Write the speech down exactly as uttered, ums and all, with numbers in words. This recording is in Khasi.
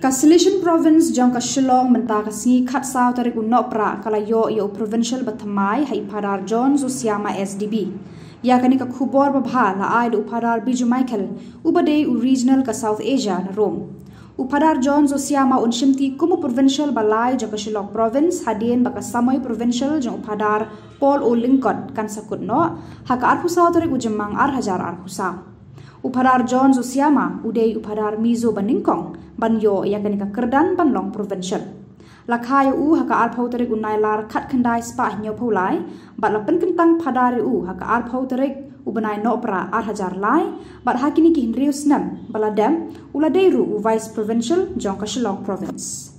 Ka Salesian Province jong ka Shillong mynta ka sngi khatsaw tarik u Nohprah ka la ïoh ïa u Provincial ba thymmai ha i Phadar John Zosiama S D B. Ïa kane ka khubor babha la ai da u Phadar Biju Michael, uba dei u Regional ka South Asia na Rome. U Phadar John Zosiama un shimti kum u Provincial ba lai jong ka Shillong Province hadien ba ka samoi Provincial jong u Phadar Paul O Lyngkot kan sa kut noh ha ka arphew saw tarik u Jymmang ar hajar arphew saw. U Phadar John Zosiama u dei u Phadar Mizo ba nyngkong ban ïoh ïa kane ka kyrdan ban long Provincial. La kha ïa u ha ka arphew tarik u Nailar khatkhyndai spah hynñiewphew lai, bad la pynkyntang phadar ïa u ha ka arphew tarik u bnai Nohprah ar hajar lai, bad ha kine ki hynriew snem ba la dep u la dei ruh u Vice Provincial jong ka Shillong Province.